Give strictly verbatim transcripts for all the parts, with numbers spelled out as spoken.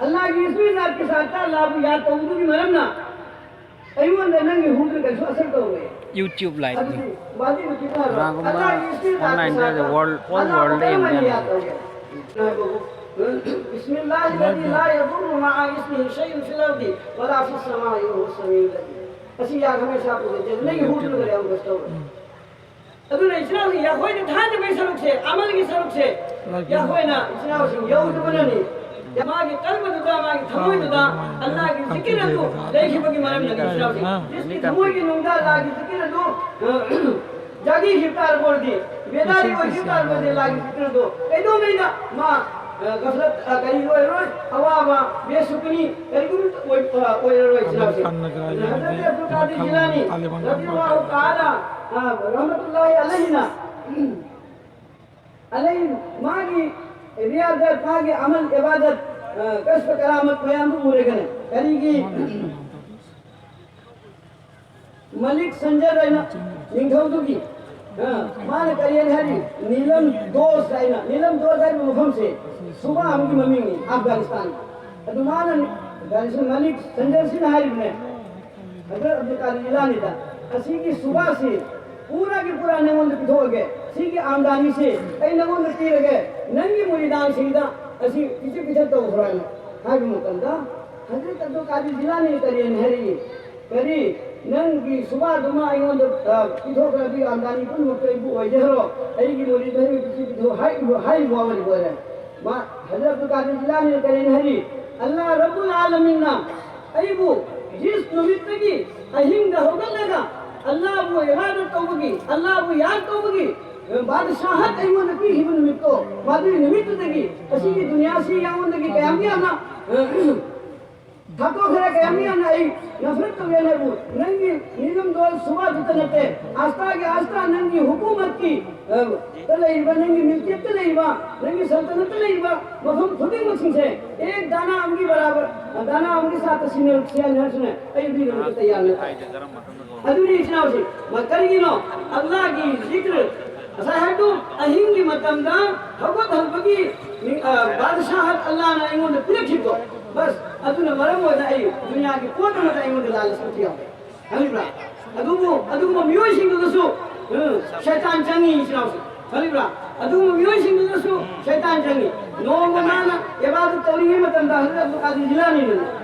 ꯑꯜꯂꯥꯍꯒꯤ ꯏꯁꯃꯤ ꯖꯥꯠꯀꯤ ꯁꯥꯠꯇ ꯑꯜꯂꯥꯍꯕꯨ ꯌꯥꯗ ꯇꯧꯕꯗꯨꯒꯤ ꯃꯔꯝꯅ ꯑꯩꯉꯣꯟꯗ ꯅꯪꯒꯤ ꯍꯨꯗꯨꯅ ꯀꯩꯁꯨ ꯑꯁꯔ ꯇꯧꯔꯣꯏ꯫ YouTube live. ꯑꯗꯨꯗꯤ ꯋꯥꯗꯤ ꯃꯇꯤꯛ ꯆꯥꯔꯣꯏ꯫ ꯀꯅꯥꯒꯨꯝꯕ ꯑꯜꯂꯥꯍꯒꯤ ꯏꯁꯃꯤ ꯖꯥꯠꯀꯤ online ꯗ ꯁꯥꯠꯇ world, all ꯑꯜꯂꯥꯍꯕꯨ world ꯗ ꯀꯔꯝꯍꯥꯏꯅ ꯌꯦꯡꯒꯅꯤ꯫ ꯌꯥꯗ ꯇꯧꯒꯦ? ꯍꯥꯏꯕꯕꯨ, بسم الله الذي لا يضر مع اسمه شيء في الأرض ولا في السماء وهو السميع العليم. ꯑꯁꯤ ꯌꯥꯗ ꯍꯃꯦꯁꯥ ꯄꯨꯒꯦ꯫ ꯅꯪꯒꯤ ꯍꯨꯗꯨꯅ ꯀꯔꯤ ꯑꯃꯨꯛ ꯇꯧꯔꯣꯏ꯫ ꯑꯗꯨꯅ ꯏꯆꯤꯟ ꯏꯅꯥꯎꯁꯤꯡ, ꯑꯩꯈꯣꯏꯅ ꯊꯥꯖꯕꯒꯤ ꯁꯔꯨꯛꯁꯦ, ꯑꯃꯜꯒꯤ ꯁꯔꯨꯛꯁꯦ, ꯑꯩꯈꯣꯏꯅ ꯏꯆꯤꯟ ꯏꯅꯥꯎꯁꯤꯡ ꯌꯧꯗꯕꯅꯅꯤ꯫ ꯃꯥꯒꯤ ꯀꯜꯕꯗꯨꯗ, ꯃꯥꯒꯤ ꯊꯃꯣꯏꯗꯨꯗ ꯑꯜꯂꯥꯍꯒꯤ ꯖꯤꯀꯤꯔ ꯑꯗꯨ ꯂꯩꯈꯤꯕꯒꯤ ꯃꯔꯝꯅ ꯏꯆꯤꯟ ꯏꯅꯥꯎꯁꯤꯡ꯫ ꯏꯁꯀꯤ ꯊꯃꯣꯏꯒꯤ ꯅꯨꯡꯗ ꯑꯜꯂꯥꯍꯒꯤ ꯖꯤꯀꯤꯔ ꯑꯗꯨ, ꯑ, ꯖꯥꯒꯤ ꯈꯤꯕ ꯇꯥꯔꯕ ꯑꯣꯏꯔꯗꯤ, ꯕꯦꯗꯥꯔꯤ ꯑꯣꯏꯈꯤꯕ ꯇꯥꯔꯕ ꯑꯣꯏꯔꯗꯤ, ꯑꯜꯂꯥꯍꯒꯤ ꯖꯤꯀꯤꯔ ꯑꯗꯨ ꯀꯩꯗꯧꯉꯩꯗ ꯃꯥ, ꯑ, ꯒꯐꯂꯠ, ꯑ, ꯀꯔꯤ ꯑꯣꯏꯔꯣꯏ, ꯑꯋꯥꯕ, ꯕꯦꯁꯨꯀꯅꯤ, ꯀꯔꯤꯒꯨꯝꯕ ꯑꯣꯏ-, ꯑ, ꯑꯣꯏꯔꯔꯣꯏ, ꯏꯆꯤꯟ ꯏꯅꯥꯎꯁꯤꯡ꯫ ꯑꯗꯨꯅ ꯍꯖꯔꯠ ꯑꯕꯗꯨꯜ ꯀꯥꯗꯤꯔ ꯖꯤꯂꯥꯅꯤ, ꯔꯗꯤꯌꯜꯂꯥꯍꯨ ꯇꯥꯂꯥ, ꯑ, ꯔꯍꯃꯇꯨꯜꯂꯥꯍꯤ ꯑꯂꯩꯍꯤꯅ ꯑꯗꯩ ꯃꯥꯒꯤ ꯔꯤꯌꯥꯗꯠ, ꯃꯥꯒꯤ ꯑꯃꯜ ꯏꯕꯥꯗꯠ, ꯑ, ꯀꯁꯕ ꯀꯔꯥꯃꯠ ꯃꯌꯥꯝꯗꯨ ꯎꯔꯒꯅꯦ꯫ ꯀꯔꯤꯒꯤ ꯃꯂꯤꯛ ꯁꯟꯖꯔ ꯍꯥꯏꯅ ꯅꯤꯡꯊꯧꯗꯨꯒꯤ, ꯑ, ꯃꯥꯅ ꯀꯔꯤ ꯍꯥꯏꯅ ꯍꯥꯏꯔꯤ? ꯅꯤꯂꯝ ꯗꯣꯁ ꯍꯥꯏꯅ, ꯅꯤꯂꯝ ꯗꯣꯁ ꯍꯥꯏꯔꯤꯕ ꯃꯐꯝꯁꯦ ꯁꯨꯕꯥ ꯑꯃꯒꯤ ꯃꯃꯤꯡꯅꯤ, ꯑꯐꯒꯥꯅꯤꯁꯇꯥꯟ꯫ ꯑꯗꯨ ꯃꯥꯅ ꯃꯂꯤꯛ ꯁꯟꯖꯔꯁꯤꯅ ꯍꯥꯏꯔꯤꯕꯅꯦ, ꯍꯖꯔꯠ ꯑꯕꯗꯨꯜ ꯀꯥꯗꯤꯔ ꯖꯤꯂꯥꯅꯤꯗ, ꯑꯁꯤꯒꯤ ꯁꯨꯕꯥꯁꯤ ꯄꯨꯔꯥꯒꯤ ꯄꯨꯔꯥ ꯅꯉꯣꯟꯗ ꯄꯤꯊꯣꯛꯑꯒꯦ, ꯁꯤꯒꯤ ꯑꯥꯝꯗꯥꯅꯤꯁꯤ ꯑꯩ ꯅꯉꯣꯟꯗ ꯄꯤꯔꯒꯦ, ꯅꯪꯒꯤ ꯃꯨꯔꯤꯗꯥꯟꯁꯤꯡꯗ ꯑꯁꯤ ꯄꯤꯖ ꯄꯤꯊꯛ ꯇꯧꯈ꯭ꯔꯣ ꯍꯥꯏꯅ ꯍꯥꯏꯕ ꯃꯇꯝꯗ, ꯍꯖꯔꯠ ꯑꯕꯗꯨꯜ ꯀꯥꯗꯤꯔ ꯖꯤꯂꯥꯅꯤꯅ ꯀꯔꯤ ꯍꯥꯏꯅ ꯍꯥꯏꯔꯛꯏ? ꯀꯔꯤ, ꯅꯪꯒꯤ ꯁꯨꯕꯥꯗꯨꯃ ꯑꯩꯉꯣꯟꯗ, ꯑ, ꯄꯤꯊꯣꯛꯈ꯭ꯔꯗꯤ ꯑꯥꯝꯗꯥꯅꯤ ꯄꯨꯝꯅꯃꯛꯇ ꯑꯩꯕꯨ ꯑꯣꯏꯖꯈ꯭ꯔꯣ, ꯑꯩꯒꯤ ꯃꯨꯔꯤꯗ ꯑꯩꯕꯨ ꯄꯤꯖ ꯄꯤꯊꯣꯛ ꯍꯥꯏꯔꯤꯕ, ꯍꯥꯏꯔꯤꯕ ꯋꯥꯔꯤ ꯑꯣꯏꯔꯦ꯫ ꯃꯥ, ꯍꯖꯔꯠ ꯑꯕꯗꯨꯜ ꯀꯥꯗꯤꯔ ꯖꯤꯂꯥꯅꯤꯅ ꯀꯔꯤꯅ ꯍꯥꯏꯔꯤ? ꯑꯜꯂꯥꯍ ꯔꯕꯨꯜ ꯑꯥꯂꯃꯤꯟꯅ ꯑꯩꯕꯨ ꯖꯤꯁ ꯅꯨꯃꯤꯠꯇꯒꯤ ꯑꯍꯤꯡꯗ ꯍꯧꯒꯠꯂꯒ ꯑꯜꯂꯥꯍꯕꯨ ꯏꯕꯥꯗꯠ ꯇꯧꯕꯒꯤ, ꯑꯜꯂꯥꯍꯕꯨ ꯌꯥꯗ ꯇꯧꯕꯒꯤ, ꯑ, ꯕꯥꯗꯁꯥꯍꯠ ꯑꯩꯉꯣꯟꯗ ꯄꯤꯈꯤꯕ ꯅꯨꯃꯤꯠꯇꯣ, ꯃꯗꯨꯒꯤ ꯅꯨꯃꯤꯠꯇꯨꯗꯒꯤ ꯑꯁꯤꯒꯤ ꯗꯨꯅꯤꯌꯥꯁꯤ ꯑꯩꯉꯣꯟꯗꯒꯤ ꯀꯌꯥꯝ ꯌꯥꯝꯅ, ꯑ, ꯊꯥꯗꯣꯛꯈ꯭ꯔꯦ, ꯀꯌꯥꯝ ꯌꯥꯝꯅ ꯑꯩ ꯅꯐꯔꯠ ꯇꯧꯔꯦ ꯅꯪꯕꯨ꯫ ꯅꯪꯒꯤ ꯅꯤꯂꯝꯗꯣ ꯁꯨꯕꯥꯗꯨꯇ ꯅꯠꯇꯦ, ꯑꯁꯇꯥꯒꯤ ꯑꯁꯇꯥ ꯅꯪꯒꯤ ꯍꯨꯀꯨꯃꯠꯀꯤ, ꯑ, ꯇ ꯂꯩꯔꯤꯕ, ꯅꯪꯒꯤ ꯃꯤꯜꯀꯤꯌꯠꯇ ꯂꯩꯔꯤꯕ, ꯅꯪꯒꯤ ꯁꯜꯇꯅꯠꯇ ꯂꯩꯔꯤꯕ ꯃꯐꯝ ꯈꯨꯗꯤꯡꯃꯛꯁꯤꯡꯁꯦ ꯑꯦꯛ ꯗꯥꯅꯥ ꯑꯃꯒꯤ ꯕꯔꯥꯕꯔ, ꯗꯥꯅꯥ ꯑꯃꯒꯤ ꯁꯥꯠꯇ ꯁꯤꯟꯅꯔꯛꯁꯤ ꯍꯥꯏꯅ ꯍꯥꯏꯔꯁꯨꯅꯦ, ꯑꯩ ꯄꯤꯅꯕ ꯇꯌꯥꯔ ꯅꯠꯇꯦ꯫ ꯑꯗꯨꯅꯤ ꯏꯆꯤꯟ ꯏꯅꯥꯎꯁꯤ, ꯃ-, ꯀꯔꯤꯒꯤꯅꯣ? ꯑꯜꯂꯥꯍꯒꯤ ꯖꯤꯀ꯭ꯔ, ꯉꯁꯥꯏ ꯍꯥꯏꯕꯗꯨ ꯑꯍꯤꯡꯒꯤ ꯃꯇꯝꯗ ꯍꯧꯒꯠꯍꯟꯕꯒꯤ ꯅꯤꯡ-, ꯑ, ꯕꯥꯗꯁꯥꯍꯠ ꯑꯜꯂꯥꯍꯅ ꯑꯩꯉꯣꯟꯗ ꯄꯤꯔꯛꯈꯤꯕꯗꯣ, ꯕꯁ, ꯑꯗꯨꯅ ꯃꯔꯝ ꯑꯣꯏꯅ ꯑꯩ ꯗꯨꯅꯤꯌꯥꯒꯤ ꯄꯣꯠ ꯑꯃꯗ ꯑꯩꯉꯣꯟꯗ ꯂꯥꯂꯁ ꯑꯝꯇ ꯌꯥꯎꯗꯦ꯫ ꯈꯪꯕ꯭ꯔꯥ? ꯑꯗꯨꯕꯨ ꯑꯗꯨꯒꯨꯝꯕ ꯃꯤꯑꯣꯏꯁꯤꯡꯗꯨꯗꯁꯨ, ꯎꯝ, ꯁꯩꯇꯥꯟ ꯆꯪꯉꯤ, ꯏꯆꯤꯟ ꯏꯅꯥꯎꯁꯤꯡ꯫ ꯈꯪꯕ꯭ꯔꯥ? ꯑꯗꯨꯒꯨꯝꯕ ꯃꯤꯑꯣꯏꯁꯤꯡꯗꯨꯗꯁꯨ ꯁꯩꯇꯥꯟ ꯆꯪꯉꯤ꯫ ꯅꯣꯡꯃ ꯃꯥꯅ ꯏꯕꯥꯗꯠ ꯇꯧꯔꯤꯉꯩ ꯃꯇꯝꯗ, ꯍꯖꯔꯠ ꯑꯕꯗꯨꯜ ꯀꯥꯗꯤꯔ ꯖꯤꯂꯥꯅꯤꯅ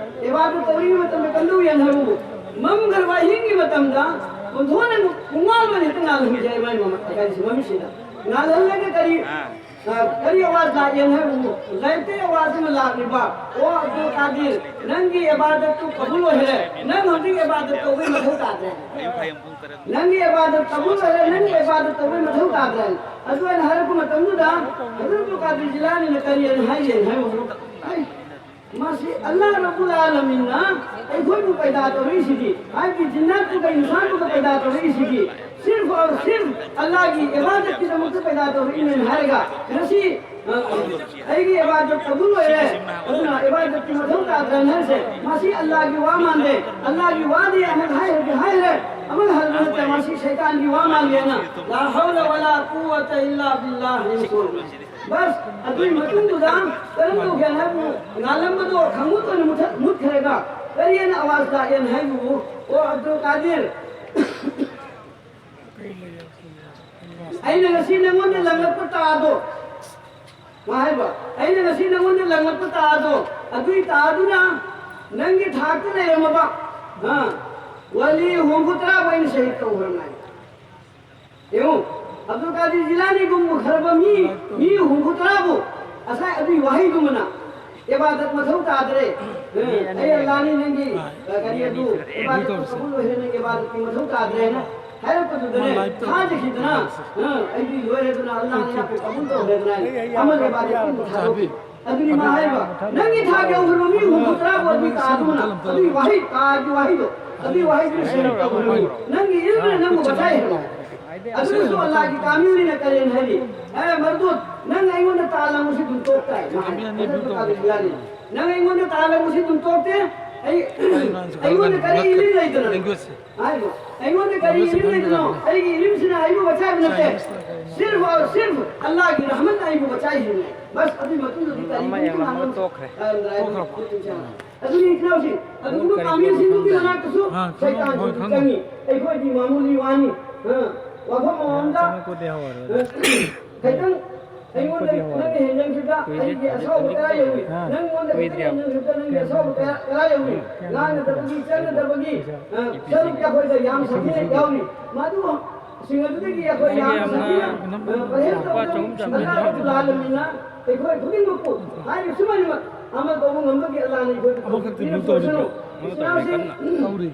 ꯏꯕꯥꯗꯠ ꯇꯧꯔꯤꯉꯩ ꯃꯇꯝꯗ ꯀꯝꯗꯧꯏ ꯍꯥꯏꯕꯕꯨ, ꯃꯝꯈ꯭ꯔꯕ ꯑꯍꯤꯡꯒꯤ ꯃꯇꯝꯗ ꯄꯨꯡꯊꯣꯟ ꯑꯃ ꯄꯨꯡꯉꯥꯜ ꯑꯣꯏꯅ ꯍꯦꯛꯇ ꯉꯥꯜꯍꯟꯈꯤꯁꯦ ꯃꯥꯏ ꯃꯃ-, ꯀꯔꯤꯁꯤ ꯃꯃꯤꯠꯁꯤꯗ꯫ ꯉꯥꯜꯍꯜꯂꯒ ꯀꯔꯤ ꯑ, ꯀꯔꯤ ꯑꯋꯥꯖ ꯂꯥꯛꯑꯦꯅ ꯍꯥꯏꯕꯕꯨ, ꯂꯥꯏꯔꯤꯛꯇꯒꯤ ꯑꯋꯥꯖ ꯑꯃ ꯂꯥꯛꯂꯤꯕ, "ꯑꯣ ꯑꯕꯗꯨꯜ ꯀꯥꯗꯤꯔ, ꯅꯪꯒꯤ ꯏꯕꯥꯗꯠꯇꯨ ꯀꯕꯨꯜ ꯑꯣꯏꯈ꯭ꯔꯦ, ꯅꯪ ꯍꯧꯖꯤꯛ ꯏꯕꯥꯗꯠ ꯇꯧꯕꯒꯤ ꯃꯊꯧ ꯇꯥꯗ꯭ꯔꯦ꯫ ꯅꯪꯒꯤ ꯏꯕꯥꯗꯠ ꯀꯕꯨꯜ ꯑꯣꯏꯈ꯭ꯔꯦ, ꯅꯪꯒꯤ ꯏꯕꯥꯗꯠ ꯇꯧꯕꯒꯤ ꯃꯊꯧ ꯇꯥꯗ꯭ꯔꯦ"꯫ ꯑꯗꯨꯃꯥꯏꯅ ꯍꯥꯏꯔꯛꯄ ꯃꯇꯝꯗꯨꯗ ꯍꯖꯔꯠ ꯑꯕꯗꯨꯜ ꯀꯥꯗꯤꯔ ꯖꯤꯂꯥꯅꯤꯅ ꯀꯔꯤ ꯍꯥꯏꯅ ꯍꯥꯏꯒꯦꯅ ꯍꯥꯏꯕꯕꯨ, "ꯑꯩ, ꯃꯁꯤ ꯑꯜꯂꯥꯍ ꯔꯕꯨꯜ ꯑꯥꯂꯃꯤꯟꯅ ꯑꯩꯈꯣꯏꯕꯨ ꯄꯩꯗꯥ ꯇꯧꯔꯛꯏꯁꯤꯗꯤ, ꯍꯥꯏꯕꯗꯤ ꯖꯤꯟꯅꯥꯠꯇꯨꯒ ꯏꯟꯁꯥꯟꯗꯨꯒ ꯄꯩꯗꯥ ꯇꯧꯔꯛꯏꯁꯤꯗꯤ, ꯁꯤꯔꯐ ꯑꯣꯔ ꯁꯤꯔꯐ ꯑꯜꯂꯥꯍꯒꯤ ꯏꯕꯥꯗꯠꯀꯤꯗꯃꯛꯇ ꯄꯩꯗꯥ ꯇꯧꯔꯛꯏꯅꯦꯅ ꯍꯥꯏꯔꯒ, ꯉꯁꯤ, ꯑ, ꯑꯩꯒꯤ ꯏꯕꯥꯗꯠ ꯀꯕꯨꯜ ꯑꯣꯏꯔꯦ, ꯑꯗꯨꯅ ꯏꯕꯥꯗꯠꯀꯤ ꯃꯊꯧ ꯇꯥꯗ꯭ꯔꯦꯅ ꯍꯥꯏꯔꯤꯁꯦ, ꯃꯁꯤ ꯑꯜꯂꯥꯍꯒꯤ ꯋꯥ ꯃꯥꯟꯗꯦ꯫ ꯑꯜꯂꯥꯍꯒꯤ ꯋꯥꯗꯤ ꯑꯃꯨꯛ ꯍꯥꯏꯔꯗꯤ ꯍꯥꯏꯔꯦ, ꯑꯃꯨꯛ ꯍꯜꯂꯨ ꯅꯠꯇꯦ, ꯃꯁꯤ ꯁꯩꯇꯥꯟꯒꯤ ꯋꯥ ꯃꯥꯜꯂꯦꯅ꯫ ꯂꯥ ꯍꯧꯂ ꯋꯂꯥ ꯀꯨꯋꯥꯇ ꯏꯜꯂꯥ ꯕꯤꯜꯂꯥꯍ ꯍꯥꯏꯅ ꯁꯣꯜꯂꯤ꯫ ꯕꯁ, ꯑꯗꯨꯒꯤ ꯃꯇꯨꯡꯗꯨꯗ ꯀꯔꯝ ꯇꯧꯒꯦ ꯍꯥꯏꯕꯨ, ꯉꯥꯜꯂꯝꯕꯗꯣ ꯈꯪꯃꯨꯠ ꯑꯣꯏꯅ ꯃꯨꯊꯠ-, ꯃꯨꯠꯈ꯭ꯔꯦꯒ, ꯀꯔꯤ ꯍꯥꯏꯅ ꯑꯋꯥꯖ ꯂꯥꯛꯑꯦꯅ ꯍꯥꯏꯕꯕꯨ, "ꯑꯣ ꯑꯕꯗꯨꯜ ꯀꯥꯗꯤꯔ, ꯑꯩꯅ ꯉꯁꯤ ꯅꯪꯉꯣꯟꯗ ꯂꯪꯂꯛꯄ ꯇꯥꯗꯣ", ꯃꯥ ꯍꯥꯏꯕ, "ꯑꯩꯅ ꯉꯁꯤ ꯅꯪꯉꯣꯟꯗ ꯂꯪꯂꯛꯄ ꯇꯥꯗꯣ, ꯑꯗꯨꯒꯤ ꯇꯥꯗꯨꯅ ꯅꯪꯒꯤ ꯊꯥꯛꯇ ꯂꯩꯔꯝꯃꯕ, ꯑ, ꯋꯥꯂꯤ ꯍꯨꯝꯐꯨ ꯇꯔꯥꯕꯨ ꯑꯩꯅ ꯁꯍꯤꯗ ꯇꯧꯈ꯭ꯔꯕꯅꯤ"꯫ ꯌꯦꯡꯉꯨ, ꯑꯕꯗꯨꯜ ꯀꯥꯗꯤꯔ ꯖꯤꯂꯥꯅꯤꯒꯨꯝꯈ꯭ꯔꯕ ꯃꯤ, ꯃꯤ ꯍꯨꯝꯐꯨ ꯇꯔꯥꯕꯨ ꯉꯁꯥꯏ ꯑꯗꯨꯒꯤ ꯋꯥꯍꯩꯗꯨꯃꯅ ꯏꯕꯥꯗꯠ ꯃꯊꯧ ꯇꯥꯗ꯭ꯔꯦ꯫ ꯑꯦ, ꯑꯩ ꯑꯜꯂꯥꯅꯤ ꯅꯪꯒꯤ, ꯑ, ꯀꯔꯤ ꯑꯗꯨ, ꯏꯕꯥꯗꯠ ꯀꯕꯨꯜ ꯑꯣꯏꯔꯦ, ꯅꯪꯒꯤ ꯏꯕꯥꯗꯠꯀꯤ ꯃꯊꯧ ꯇꯥꯗ꯭ꯔꯦꯅ ꯍꯥꯏꯔꯛꯄꯗꯨꯗꯅꯦ, ꯊꯥꯖꯈꯤꯗꯅ, ꯑ, ꯑꯩꯗꯤ ꯂꯣꯏꯔꯦꯗꯅ, ꯑꯜꯂꯥꯅ ꯌꯥꯄꯦ ꯀꯕꯨꯜ ꯇꯧꯔꯦꯗꯅ, ꯑꯃꯜ ꯏꯕꯥꯗꯠꯀꯤ ꯑꯃꯨꯛ ꯊꯥꯗꯣꯛꯈꯤ꯫ ꯑꯗꯨꯅꯤ ꯃꯥ ꯍꯥꯏꯕ, ꯅꯪꯒꯤ ꯊꯥꯛ ꯌꯧꯈ꯭ꯔꯕ ꯃꯤ ꯍꯨꯝꯐꯨ ꯇꯔꯥꯕꯨ ꯑꯗꯨꯒꯤ ꯇꯥꯗꯨꯃꯅ, ꯑꯗꯨꯒꯤ ꯋꯥꯍꯩ, ꯇꯥꯒꯤ ꯋꯥꯍꯩꯗꯣ, ꯑꯗꯨꯒꯤ ꯋꯥꯍꯩꯗꯨꯅ ꯁꯦꯝ ꯇꯧꯈ꯭ꯔꯕ ꯃꯤ, ꯅꯪꯒꯤ ꯏꯜꯃꯅ ꯅꯪꯕꯨ ꯕꯆꯥꯏ ꯍꯥꯏꯕ꯫ ꯑꯗꯨꯅꯁꯨ ꯑꯜꯂꯥꯍꯒꯤ ꯀꯥꯃꯤꯜꯅꯤꯅ ꯀꯔꯦꯟ ꯍꯥꯏꯔꯤ, "ꯑꯦ ꯃꯔꯗꯨꯗ, ꯅꯪ ꯑꯩꯉꯣꯟꯗ ꯇꯥꯜꯂꯝꯕꯁꯤ ꯑꯗꯨꯝ ꯇꯣꯛꯇꯥꯏ", ꯃꯥ ꯍꯥꯏ꯫ ꯍꯖꯔꯠ ꯀꯥꯗꯤꯔ ꯖꯤꯂꯥꯅꯤ, "ꯅꯪ ꯑꯩꯉꯣꯟꯗ ꯇꯥꯜꯂꯝꯕꯁꯤ ꯑꯗꯨꯝ ꯇꯣꯛꯇꯦ, ꯑꯩ, ꯑꯩꯉꯣꯟꯗ ꯀꯔꯤ ꯏꯂꯤꯝ ꯂꯩꯗꯅ?" ꯍꯥꯏꯕ, "ꯑꯩꯉꯣꯟꯗ ꯀꯔꯤ ꯏꯂꯤꯝ ꯂꯩꯗꯅꯣ? ꯑꯩꯒꯤ ꯏꯂꯤꯝꯁꯤꯅ ꯑꯩꯕꯨ ꯕꯆꯥꯏꯕ ꯅꯠꯇꯦ, ꯁꯤꯔꯐ ꯑꯣꯔ ꯁꯤꯔꯐ ꯑꯜꯂꯥꯍꯒꯤ ꯔꯍꯃꯠꯅ ꯑꯩꯕꯨ ꯕꯆꯥꯏꯍꯤꯕꯅꯤ"꯫ ꯕꯁ ꯑꯗꯨꯒꯤ ꯃꯇꯨꯡꯗꯗꯤ ꯀꯔꯤꯒꯨꯝꯕ ꯑꯃ ꯌꯥꯝꯂꯝꯕ ꯇꯣꯛꯈ꯭ꯔꯦ꯫ ꯑꯗꯨꯅꯤ ꯏꯆꯤꯟ ꯏꯅꯥꯎꯁꯤꯡ, ꯑꯗꯨꯒꯨꯝꯕ ꯄꯥꯝꯃꯤꯁꯤꯡꯗꯨꯒꯤ ꯃꯅꯥꯛꯇꯁꯨ ꯑꯥ, ꯈꯪꯉꯦ, ꯁꯩꯇꯥꯟꯁꯨ ꯍꯣꯏ, ꯈꯪꯉꯦ꯫ ꯆꯪꯉꯤ꯫ ꯑꯩꯈꯣꯏꯗꯤ ꯃꯥꯃꯨꯂꯤ ꯋꯥꯅꯤ꯫ ꯑ, ꯋꯥꯐꯝ ꯑꯃꯃꯝꯗ, ꯆꯪꯉꯛꯄꯗꯤ ꯍꯧꯔꯦ꯫ ꯑ, ꯈꯤꯇꯪ ꯑꯩꯉꯣꯟꯗ ꯅꯪꯅ ꯍꯦꯟꯖꯟꯈꯤꯕꯗ ꯑꯩꯒꯤ ꯑꯁꯥꯎꯕ ꯀꯌꯥ ꯌꯧꯏ꯫ ꯅꯪꯉꯣꯟꯗ ꯈꯤꯇꯪ ꯍꯦꯟꯖꯟꯈꯤꯕꯗ ꯅꯪꯒꯤ ꯑꯁꯥꯎꯕ ꯀꯌꯥ, ꯀꯌꯥ ꯌꯧꯏ꯫ ꯉꯥꯡꯅꯗꯕꯒꯤ, ꯆꯠꯅꯗꯕꯒꯤ, ꯑ, ꯁꯔꯨꯛ ꯑꯩꯈꯣꯏꯗ ꯌꯥꯝ ꯁꯥꯊꯤꯅ ꯌꯥꯎꯔꯤ꯫ ꯃꯗꯨ ꯁꯤꯡ ꯑꯗꯨꯗꯒꯤ ꯑꯩꯈꯣꯏ ꯌꯥꯝꯅ ꯁꯥꯊꯤꯅ, ꯑ, ꯄꯔꯍꯦꯖ ꯇꯧꯗꯅ ꯑꯜꯂꯥꯍꯕꯨ ꯂꯥꯂꯃꯤꯟꯅ ꯑꯩꯈꯣꯏ ꯈꯨꯗꯤꯡꯃꯛꯄꯨ ꯍꯥꯏꯔꯤꯕ ꯁꯨꯃꯥꯏꯅꯃꯛ ꯑꯃꯜ ꯇꯧꯕ ꯉꯝꯕꯒꯤ ꯑꯜꯂꯥꯍꯅ ꯑꯩꯈꯣꯏꯕꯨ ꯑꯃꯈꯛꯇꯤ ꯄꯤꯕ ꯃꯨꯠ ꯇꯧꯔꯤꯕ꯭ꯔꯥ? ꯄꯤꯔꯁꯅꯨ꯫ ꯃꯨꯠ ꯇꯧꯔꯤꯕ꯭ꯔꯥ? ꯏꯆꯤꯟ ꯏꯅꯥꯎꯁꯤꯡ, ꯀꯟꯅ ꯇꯧꯔꯤ꯫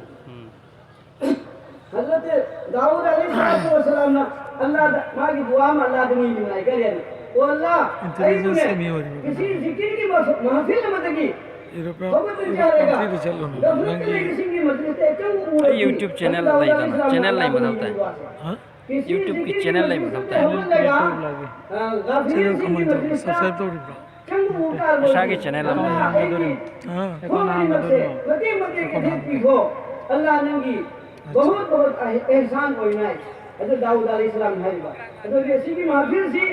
ꯍꯖꯔꯠ ꯗꯥꯎꯗ ꯑꯂꯩꯍꯤ ꯁꯂꯥꯇꯨ ꯋꯁꯁꯂꯥꯝꯅ ꯑꯜꯂꯥꯍꯗ ꯃꯥꯒꯤ ꯗꯨꯋꯥ ꯑꯃ ꯑꯜꯂꯥꯍꯗ ꯅꯤꯔꯤꯕꯅꯤ, ꯀꯔꯤ ꯍꯥꯏꯅ? "ꯑꯣ ꯑꯜꯂꯥꯍ, intelligence ꯑꯩꯕꯨꯅꯦ ꯃꯤ ꯑꯣꯏꯔꯤꯕ ꯀꯤꯁꯤ ꯀꯅꯥꯅꯣ? ꯖꯤꯀꯤꯔꯒꯤ ꯃꯐ-, ꯃꯍꯐꯤꯜ ꯑꯃꯗꯒꯤ ꯏꯔꯣꯄ꯭ꯂꯦꯟ, ꯍꯧꯒꯠꯄ ꯌꯥꯔꯦꯒ, ꯏꯔꯣꯄ꯭ꯂꯦꯟ ꯆꯠꯂꯨꯅꯨ꯫ ꯒꯐꯂꯠꯇ ꯅꯪꯒꯤ ꯂꯩꯕꯁꯤꯡꯒꯤ ꯃꯖꯂꯤꯁꯇ ꯍꯦꯛꯇ ꯎꯔꯗꯤ, ꯑꯩ YouTube channel ꯑꯜꯂꯥꯍꯗ ꯂꯩꯗꯅ, ꯑꯜꯂꯥꯍꯗ channel ꯂꯩ ꯃꯊꯛꯇ꯫ ꯅꯤꯔꯤꯕꯅꯤ ꯋꯥꯁꯦ꯫ ꯍꯥ? ꯀꯤꯁꯤ YouTube ꯀꯤ ꯖꯤꯀꯤꯔꯒꯤ channel ꯂꯩ ꯃꯖꯂꯤꯁꯇ ꯃꯊꯛꯇ꯫ ꯍꯧꯒꯠꯂꯒ, ꯑ, ꯒꯥꯐꯤꯜꯁꯤꯡꯒꯤ ꯆꯦꯅꯦꯜ ꯀꯃꯥꯏꯅ ꯇꯧꯕ? ꯃꯖꯂꯤꯁꯇ ꯁꯕꯁꯀ꯭ꯔꯥꯏꯕ ꯇꯧꯔꯤꯕ꯭ꯔꯣ? ꯏꯁꯥꯒꯤ ꯆꯦꯅꯦꯜ ꯑꯃ ꯍꯥꯡꯒꯗꯣꯔꯤꯕꯅꯤ꯫ ꯑꯥ꯫ ꯃꯇꯦꯛ ꯃꯇꯦꯛ ꯀꯩꯊꯦꯛꯄꯤꯈꯣ꯫ ꯑꯜꯂꯥꯍ ꯅꯪꯒꯤ ꯕꯍꯨꯠ ꯕꯍꯨꯠ ꯑꯍ-, ꯑꯦꯍꯁꯥꯟ ꯑꯣꯏꯅ ꯑꯗꯨ ꯗꯥꯎꯗ ꯑꯂꯩꯍꯤ ꯁꯂꯥꯝ ꯍꯥꯏꯔꯤꯕ꯫ ꯑꯗꯨꯒꯤ ꯑꯁꯤꯒꯤ ꯃꯍꯐꯤꯜꯁꯤ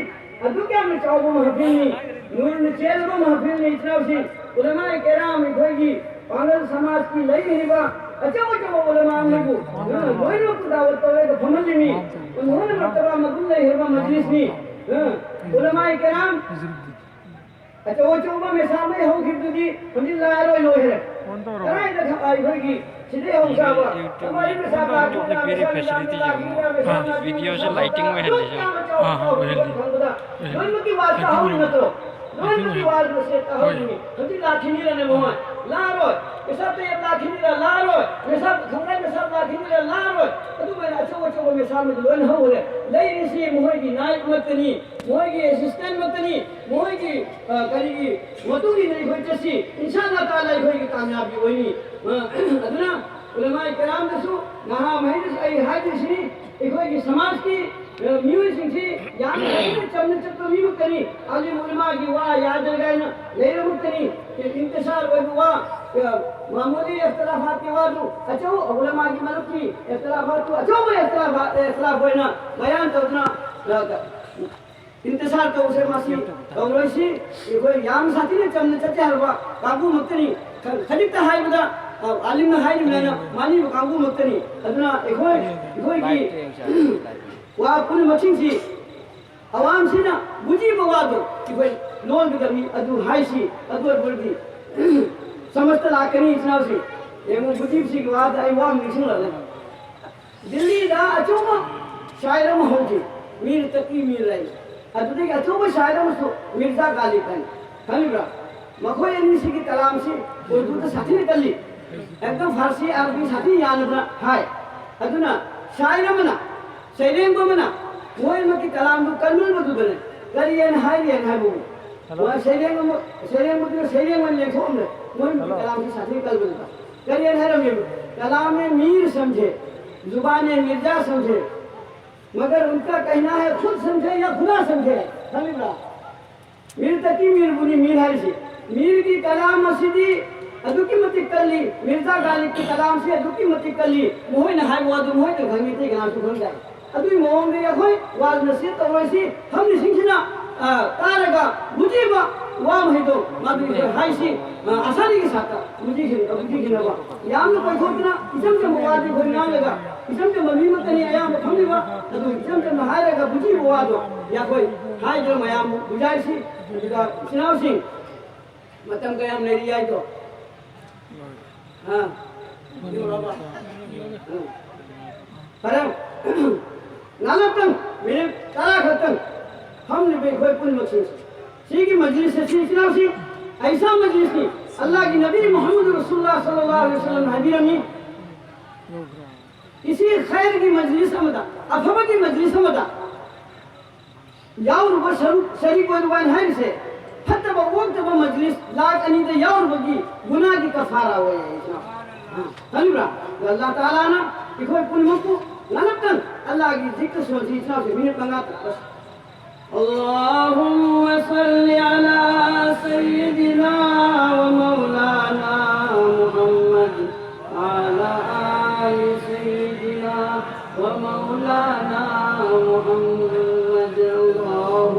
ꯑꯗꯨꯛ ꯌꯥꯝꯅ ꯆꯥꯎꯕ ꯃꯍꯐꯤꯜꯅꯤ, ꯅꯨꯔꯅ ꯆꯦꯜꯂꯕ ꯃꯍꯐꯤꯜꯅꯤ꯫ ꯏꯆꯤꯟ ꯏꯅꯥꯎꯁꯤꯡ, ꯎꯂꯃꯥ ꯀꯦꯔꯥꯝ ꯑꯩꯈꯣꯏꯒꯤ ꯄꯥꯡꯒꯜ ꯁꯃꯥꯖꯀꯤ ꯂꯩꯔꯤꯕ ꯑꯆꯧ ꯑꯆꯧꯕ ꯎꯂꯃꯥ ꯑꯃꯕꯨ, ꯑ, ꯂꯣꯏꯅꯃꯛꯄꯨ ꯗꯥꯋꯠ ꯇꯧꯔꯒ ꯐꯝꯍꯜꯂꯤꯅꯤ꯫ ꯎꯂꯃꯥ ꯃꯔꯇꯕꯥ ꯃꯒꯨꯟ ꯂꯩꯈ꯭ꯔꯕ ꯃꯖꯂꯤꯁꯅꯤ꯫ ꯑ, ꯎꯂꯃꯥ ꯀꯦꯔꯥꯝ ꯑꯆꯧ ꯑꯆꯧꯕ ꯃꯦꯁꯥꯃꯩ ꯍꯧꯈꯤꯕꯗꯨꯗꯤ ꯍꯧꯖꯤꯛ ꯂꯥꯛꯑꯔꯣꯏ, ꯂꯣꯏꯈ꯭ꯔꯦ꯫ ꯐꯣꯟ ꯇꯧꯔꯕꯣ? ꯀꯗꯥꯏꯗ ꯈ-, ꯑꯩꯈꯣꯏꯒꯤ ꯁꯤꯗꯩ ꯍꯧꯖꯤꯛ ꯍꯧꯖꯕ ꯌꯨꯇ꯭ꯌꯨꯕ ꯑꯃ ꯑꯩ ꯃꯦꯁꯥ ꯐꯣꯟ ꯇꯧꯔꯕꯣ? ꯂꯥꯛꯈꯤꯕ꯭ꯔꯥ, ꯚꯦꯔꯤ ꯃꯦꯁꯥ ꯐꯦꯁꯤꯂꯤꯇꯤ ꯌꯦꯡꯉꯣ꯫ ꯂꯥꯛꯈꯤꯕ꯭ꯔꯥ, ꯃꯦꯁꯥ ꯑꯥ꯫ ꯂꯥꯛꯈꯤꯕ꯭ꯔꯥ? ꯚꯤꯗꯤꯑꯣꯁꯦ ꯂꯥꯏꯇꯤꯡ ꯑꯣꯏꯍꯜꯂꯤꯁꯦ꯫ ꯑꯥ, ꯑꯥ, ꯑꯣꯏꯍꯜꯂꯤ꯫ ꯈꯪꯕꯗ ꯑꯣꯏꯍꯜꯂꯤ꯫ ꯂꯣꯏꯅꯃꯛꯀꯤ ꯋꯥꯁꯇ ꯂꯥꯏꯇꯤꯡ ꯍꯧꯔꯤ ꯑꯣꯏꯍꯜꯂꯤ꯫ ꯅꯠꯇ꯭ꯔꯣ? ꯂꯣꯏꯅꯃꯛꯀꯤ ꯂꯥꯏꯇꯤꯡ ꯑꯣꯏꯍꯜꯂꯤ꯫ ꯋꯥꯁꯇ ꯁꯦꯠꯇ ꯍꯣꯏ꯫ ꯍꯧꯔꯤꯅꯤ꯫ ꯍꯧꯖꯤꯛ ꯂꯥꯛꯈꯤꯅꯤꯔꯅꯦ ꯃꯣꯍꯣꯏ? ꯂꯥꯛꯑꯔꯣꯏ꯫ ꯃꯦꯁꯥ ꯇꯌꯦꯞ ꯂꯥꯛꯈꯤꯅꯤꯔ? ꯂꯥꯛꯑꯔꯣꯏ꯫ ꯃꯦꯁꯥ ꯈꯪꯒꯥꯏ ꯃꯦꯁꯥ ꯂꯥꯛꯈꯤꯅꯤꯔ? ꯂꯥꯛꯑꯔꯣꯏ꯫ ꯑꯗꯨꯃꯥꯏꯅ ꯑꯆꯧ ꯑꯆꯧꯕ ꯃꯦꯁꯥ ꯑꯃꯗꯤ ꯂꯣꯏꯅ ꯍꯧꯈ꯭ꯔꯦ꯫ ꯂꯩꯔꯤꯁꯤ ꯃꯈꯣꯏꯒꯤ ꯅꯥꯏꯕ ꯉꯥꯛꯇꯅꯤ, ꯃꯈꯣꯏꯒꯤ ꯑꯦꯁꯤꯁꯇꯦꯟ ꯉꯥꯛꯇꯅꯤ, ꯃꯈꯣꯏꯒꯤ, ꯑ, ꯀꯔꯤꯒꯤ ꯃꯇꯨꯡ ꯏꯟꯅ ꯑꯩꯈꯣꯏ ꯆꯠꯁꯤ꯫ ꯏꯟꯁꯥ ꯑꯜꯂꯥꯍ ꯇꯥꯂꯥ ꯑꯩꯈꯣꯏꯒꯤ ꯀꯥꯃꯌꯥꯕꯤ ꯑꯣꯏꯅꯤ꯫ ꯑ, ꯑꯗꯨꯅ ꯎꯂꯃꯥ ꯀꯔꯥꯝꯗꯁꯨ, ꯅꯍꯥ ꯃꯍꯩꯗꯁꯨ ꯑꯩ ꯍꯥꯏꯗꯣꯏꯁꯤꯅꯤ, ꯑꯩꯈꯣꯏꯒꯤ ꯁꯃꯥꯖꯀꯤ, ꯑ, ꯃꯤꯑꯣꯏꯁꯤꯡꯁꯤ ꯌꯥꯝꯅ ꯏꯪꯅ ꯆꯝꯅ ꯆꯠꯄ ꯃꯤꯃꯛꯇꯅꯤ꯫ ꯑꯥꯂꯤꯝ ꯎꯂꯃꯥꯒꯤ ꯋꯥ ꯌꯥꯗ꯭ꯔꯦ ꯀꯥꯏꯅ ꯂꯩꯔꯃꯛꯇꯅꯤ꯫ ꯏꯟꯇꯤꯁꯥꯔ ꯑꯣꯏꯕ ꯋꯥ, ꯑ, ꯃꯥꯃꯨꯂꯤ ꯏꯈꯇꯤꯂꯥꯐꯥꯠꯀꯤ ꯋꯥꯗꯨ ꯑꯆꯧ-, ꯎꯂꯃꯥꯒꯤ ꯃꯔꯛꯀꯤ ꯏꯈꯇꯤꯂꯥꯐꯥꯠꯇꯨ ꯑꯆꯧꯕ ꯏꯈꯇꯤꯂꯥꯐꯥꯠ, ꯏꯈꯇꯤꯂꯥꯐ ꯑꯣꯏꯅ ꯕꯌꯥꯟ ꯇꯧꯗꯨꯅ, ꯑ, ꯏꯟꯇꯤꯁꯥꯔ ꯇꯧꯁꯦ, ꯃꯁꯤ ꯇꯧꯔꯣꯏꯁꯤ꯫ ꯑꯩꯈꯣꯏ ꯌꯥꯝ ꯁꯥꯊꯤꯅ ꯆꯝꯅ ꯆꯠꯁꯦ ꯍꯥꯏꯕ ꯀꯥꯡꯕꯨꯃꯛꯇꯅꯤ꯫ ꯈ-, ꯈꯖꯤꯛꯇ ꯍꯥꯏꯕꯗ, ꯑ, ꯑꯥꯂꯤꯝꯅ ꯍꯥꯏꯔꯤꯕꯅꯤꯅ ꯃꯥꯟꯅꯤꯕ ꯀꯥꯡꯕꯨꯃꯛꯇꯅꯤ꯫ ꯑꯗꯨꯅ ꯑꯩꯈꯣꯏ, ꯑꯩꯈꯣꯏꯒꯤ ꯋꯥ ꯄꯨꯝꯅꯃꯛꯁꯤꯡꯁꯤ ꯑꯋꯥꯡꯁꯤꯅ ꯕꯨꯖꯤꯕ ꯋꯥꯗꯣ ꯑꯩꯈꯣꯏ ꯂꯣꯟꯒꯗꯕꯅꯤ꯫ ꯑꯗꯨ ꯍꯥꯏꯁꯤ, ꯑꯗꯨ ꯑꯣꯏꯔꯕꯗꯤ ꯁꯃꯁꯇ ꯂꯥꯛꯀꯅꯤ, ꯏꯆꯤꯟ ꯏꯅꯥꯎꯁꯤ꯫ ꯌꯦꯡꯉꯨ, ꯕꯨꯖꯤꯕꯁꯤꯒꯤ ꯋꯥꯗ ꯑꯩ ꯋꯥ ꯑꯃ ꯅꯤꯡꯁꯤꯡꯂꯛꯂꯦ꯫ ꯗꯤꯜꯂꯤꯗ ꯑꯆꯧꯕ ꯁꯥꯏꯔ ꯑꯃ ꯍꯧꯈꯤ, ꯃꯤꯔ ꯇꯀꯤ ꯃꯤꯔ ꯍꯥꯏ꯫ ꯑꯗꯨꯗꯒꯤ ꯑꯆꯧꯕ ꯁꯥꯏꯔ ꯑꯃꯁꯨ ꯃꯤꯔꯖꯥ ꯒꯥꯂꯤꯕ ꯍꯥꯏ꯫ ꯈꯪꯕ꯭ꯔꯥ? ꯃꯈꯣꯏ ꯑꯅꯤꯁꯤꯒꯤ ꯀꯂꯥꯝꯁꯤ ꯎꯔꯗꯨꯗ ꯁꯥꯊꯤꯅ ꯀꯜꯂꯤ꯫ ꯑꯦꯛꯗꯝ ꯐꯥꯔꯁꯤ ꯑꯔꯕꯤ ꯁꯥꯊꯤꯅ ꯌꯥꯅꯗꯅ ꯍꯥꯏ꯫ ꯑꯗꯨꯅ ꯁꯥꯏꯔ ꯑꯃꯅ, ꯁꯩꯔꯦꯡꯕ ꯑꯃꯅ ꯃꯣꯏꯃꯛꯀꯤ ꯀꯂꯥꯝꯗꯨ ꯀꯟꯃꯟꯕꯗꯨꯗꯅꯦ ꯀꯔꯤ ꯍꯥꯏꯅ ꯍꯥꯏꯔꯤ ꯍꯥꯏꯅ ꯍꯥꯏꯕꯕꯨ, ꯍꯜꯂꯣ꯫ ꯃꯣꯏ ꯁꯩꯔꯦꯡ ꯑꯃ, ꯁꯩꯔꯦꯡꯕꯗꯨꯅ ꯁꯩꯔꯦꯡ ꯑꯣꯏꯅ ꯂꯦꯡꯊꯣꯛꯑꯝꯂꯦ꯫ ꯃꯣꯏꯃꯛꯀꯤ ꯍꯜꯂꯣ꯫ ꯀꯂꯥꯝꯁꯤ ꯁꯥꯊꯤꯅ ꯀꯜꯕꯗꯨꯗ ꯀꯔꯤ ꯍꯥꯏꯅ ꯍꯥꯏꯔꯝꯃꯦꯕ? "कलाम मीर समझे, जुबान मिर्जा समझे, मगर उनका कहना है खुद समझे या खुदा समझे।" ꯈꯪꯕ꯭ꯔꯥ? ꯃꯤꯔ ꯇꯀꯤ ꯃꯤꯔꯕꯨꯅꯤ ꯃꯤꯔ ꯍꯥꯏꯔꯤꯁꯤ꯫ ꯃꯤꯔꯒꯤ ꯀꯂꯥꯝ ꯑꯁꯤꯗꯤ ꯑꯗꯨꯛꯀꯤ ꯃꯇꯤꯛ ꯀꯜꯂꯤ, ꯃꯤꯔꯖꯥ ꯒꯥꯂꯤꯕꯀꯤ ꯀꯂꯥꯝꯁꯤ ꯑꯗꯨꯛꯀꯤ ꯃꯇꯤꯛ ꯀꯜꯂꯤ꯫ ꯃꯈꯣꯏꯅ ꯍꯥꯏꯕ ꯋꯥꯗꯨ ꯃꯈꯣꯏꯗ ꯈꯪꯉꯤ, ꯑꯇꯩ ꯀꯅꯥꯁꯨ ꯈꯪꯗꯦ꯫ ꯑꯗꯨꯒꯤ ꯃꯑꯣꯡꯗ ꯑꯩꯈꯣꯏ ꯋꯥꯖ ꯅꯁꯤꯔ ꯇꯧꯔꯣꯏꯁꯤ, ꯐꯝꯂꯤꯁꯤꯡꯁꯤꯅ, ꯑ, ꯇꯥꯔꯒ ꯕꯨꯖꯤꯕ ꯋꯥ ꯃꯍꯩꯗꯣ ꯃꯗꯨ ꯑꯩꯈꯣꯏ ꯍꯥꯏꯁꯤ, ꯑ, ꯑꯁꯥꯅꯤꯒꯤ ꯁꯥꯠꯇ ꯕꯨꯖꯤꯈꯤ-, ꯕꯨꯖꯤꯈꯤꯅꯕ꯫ ꯌꯥꯝꯅ ꯀꯣꯏꯊꯣꯛꯇꯅ ꯏꯆꯝ ꯆꯝꯕ ꯋꯥꯗꯤ ꯑꯩꯈꯣꯏ ꯉꯥꯡꯂꯒ ꯏꯆꯝ ꯆꯝꯕ ꯃꯤꯃꯛꯇꯅꯤ ꯑꯌꯥꯝꯕ ꯐꯝꯂꯤꯕ, ꯑꯗꯨ ꯏꯆꯝ ꯆꯝꯅ ꯍꯥꯏꯔꯒ ꯕꯨꯖꯤꯕ ꯋꯥꯗꯣ ꯑꯩꯈꯣꯏ ꯍꯥꯏꯗꯨꯅ ꯃꯌꯥꯝꯕꯨ ꯕꯨꯖꯥꯏꯁꯤ꯫ ꯑꯗꯨꯒ ꯏꯆꯤꯟ ꯏꯅꯥꯎꯁꯤꯡ, ꯃꯇꯝ ꯀꯌꯥꯝ ꯂꯩꯔꯤ ꯍꯥꯏꯗꯣ? ꯑꯥ꯫ ꯑꯥ꯫ ꯐꯔꯦ꯫ ꯉꯥꯏꯍꯥꯛꯇꯪ, ꯃꯤꯅꯤꯠ ꯇꯔꯥ ꯈꯛꯇꯪ ꯐꯝꯂꯤꯕ ꯑꯩꯈꯣꯏ ꯄꯨꯝꯅꯃꯛꯁꯤꯡꯁꯤ꯫ ꯁꯤꯒꯤ ꯃꯖꯂꯤꯁ ꯑꯁꯤ ꯏꯆꯤꯟ ꯏꯅꯥꯎꯁꯤ ꯑꯩꯁꯥ ꯃꯖꯂꯤꯁꯅꯤ꯫ ꯑꯜꯂꯥꯍꯒꯤ ꯅꯕꯤ ꯃꯨꯍꯝꯃꯗ ꯔꯁꯨꯜꯂꯥꯍ ꯁꯜꯂꯜꯂꯥꯍꯨ ꯑꯂꯩꯍꯤ ꯋꯁꯜꯂꯝ ꯍꯥꯏꯕꯤꯔꯝꯃꯤ, ꯏꯁꯤ ꯈꯩꯔꯒꯤ ꯃꯖꯂꯤꯁ ꯑꯃꯗ, ꯑꯐꯕꯒꯤ ꯃꯖꯂꯤꯁ ꯑꯃꯗ ꯌꯥꯎꯔꯨꯕ ꯁꯔꯨꯛ, ꯁꯔꯤꯛ ꯑꯣꯏꯔꯨꯕ ꯍꯥꯏꯅ ꯍꯥꯏꯔꯤꯁꯦ, ꯐꯠꯇꯕ ꯑꯣꯛꯇꯕ ꯃꯖꯂꯤꯁ ꯂꯥꯛ ꯑꯅꯤꯗ ꯌꯥꯎꯔꯨꯕꯒꯤ ꯒꯨꯅꯥꯒꯤ ꯀꯐꯥꯔꯥ ꯑꯣꯏꯌꯦ, ꯏꯆꯤꯟ ꯏꯅꯥꯎ꯫ ꯈꯪꯕ꯭ꯔꯥ? ꯑꯜꯂꯥꯍ ꯇꯥꯂꯥꯅ ꯑꯩꯈꯣꯏ ꯄꯨꯝꯅꯃꯛꯄꯨ ꯉꯥꯛꯇꯪ ꯑꯜꯂꯥꯍꯒꯤ ꯖꯤꯀꯔ ꯁꯣꯟꯁꯤ, ꯏꯆꯤꯟ ꯏꯅꯥꯎꯁꯤꯡ, ꯃꯤꯅꯤꯠ ꯃꯉꯥ ꯇꯔꯥ꯫ اللهم صل على سيدنا ومولانا محمد وعلى آل سيدنا ومولانا محمد. اللهم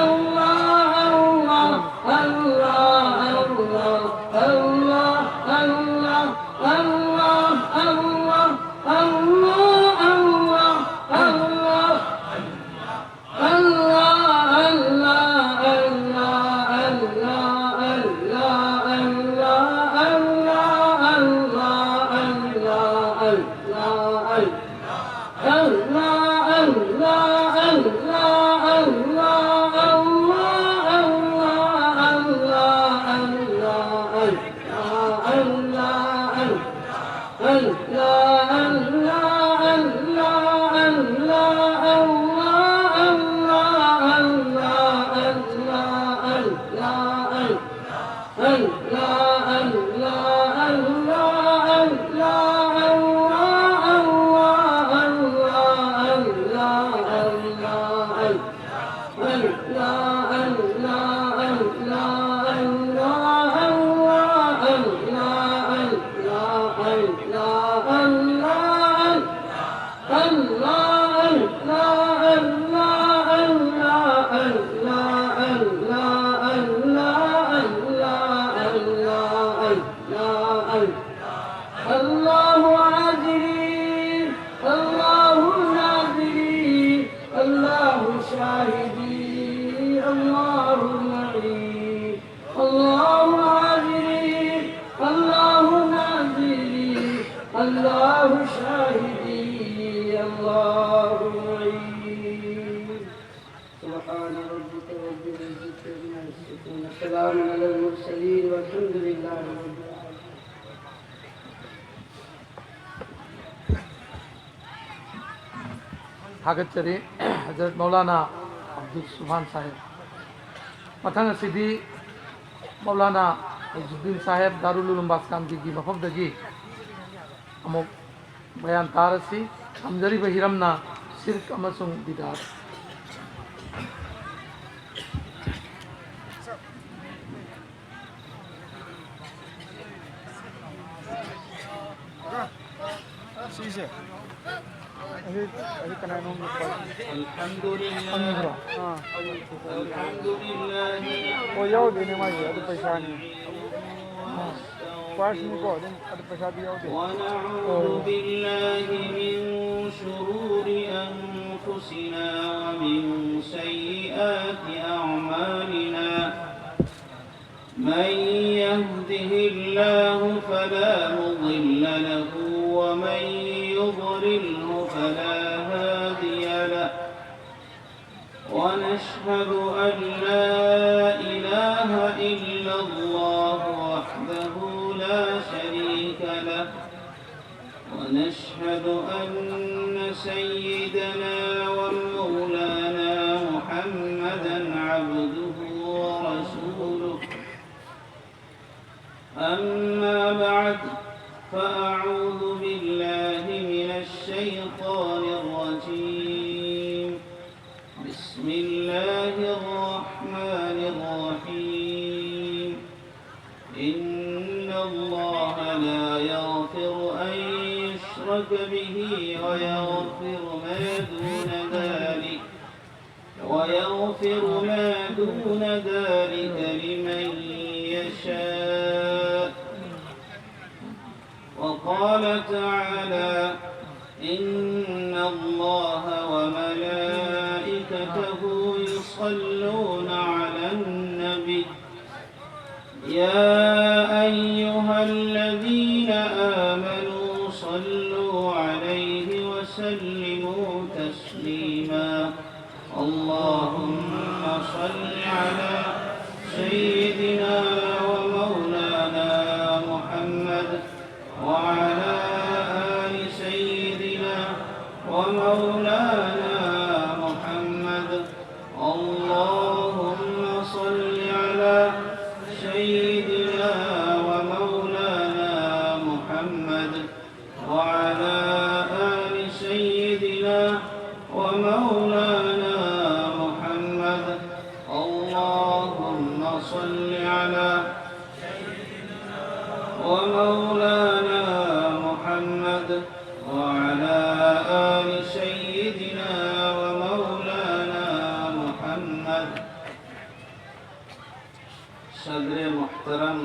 الله شاهدي الله معين. سبحان ربك رب العزة عما يصفون. سلام على المرسلين والحمد لله رب العالمين. ꯊꯥꯒꯠꯆꯔꯤ ꯍꯖꯔꯠ ꯃꯧꯂꯥꯅꯥ ꯑꯕꯗꯨꯜ ꯁꯨꯕꯥꯟ ꯁꯥꯍꯦꯕ꯫ ꯃꯊꯪ ꯑꯁꯤꯗꯤ ꯃꯧꯂꯥꯅꯥ ꯍꯩꯖꯨꯗꯤꯟ ꯁꯥꯍꯦꯕ ꯗꯥꯔꯨꯜ ꯎꯂꯨꯝ ꯕꯥꯁꯀꯥꯟꯗꯤꯒꯤ ꯃꯐꯝꯗꯒꯤ ꯑꯃꯨꯛ ꯕꯌꯥꯟ ꯇꯥꯔꯁꯤ꯫ ꯊꯝꯖꯔꯤꯕ ꯍꯤꯔꯝꯅ ꯁꯤꯔꯛ ꯑꯃꯁꯨꯡ ꯕꯤꯗꯥꯠ꯫ ꯁꯤꯁꯦ ꯑꯁꯤ, ꯑꯁꯤ ꯀꯅꯥꯅꯣꯝꯒꯤ ꯄꯣꯠ ꯈꯪꯕ꯭ꯔꯣ? ꯑꯥ꯫ ꯑꯣ, ꯌꯥꯎꯗꯦꯅꯦ ꯃꯥꯏꯁꯦ, ꯑꯗꯨ ꯄꯩꯁꯥꯅꯤ꯫ ꯄꯥꯔꯁꯅꯤꯀꯣ, ꯑꯗꯨꯝ ꯑꯗꯨ ꯄꯩꯁꯥꯗꯤ ꯌꯥꯎꯗꯦ꯫ ونعوذ بالله من شرور أنفسنا ومن سيئات أعمالنا. من يهده الله فلا مضل له ومن يضلله فلا هادي له. ونشهد أن لا إله إلا الله وحده لا شريك له. ونشهد أن سيدنا ومولانا محمدا عبده ورسوله. أما بعد، فأعوذ بالله من الشيطان الرجيم. بسم الله الرحمن الرحيم. إن الله لا يغفر أن يشرك به ويغفر ما دون ذلك، ويغفر ما دون ذلك لمن يشاء. وقال تعالى: إن الله وملائكته يصلون على النبي، يا أيها الذين آمنوا صلوا على سيدنا ومولانا محمد وعلى آل سيدنا ومولانا محمد. اللهم صل على سيدنا ومولانا محمد وعلى آل سيدنا ومولانا محمد. اللهم صل على ومولانا محمد وعلى آل سيدنا ومولانا محمد. صدر محترم،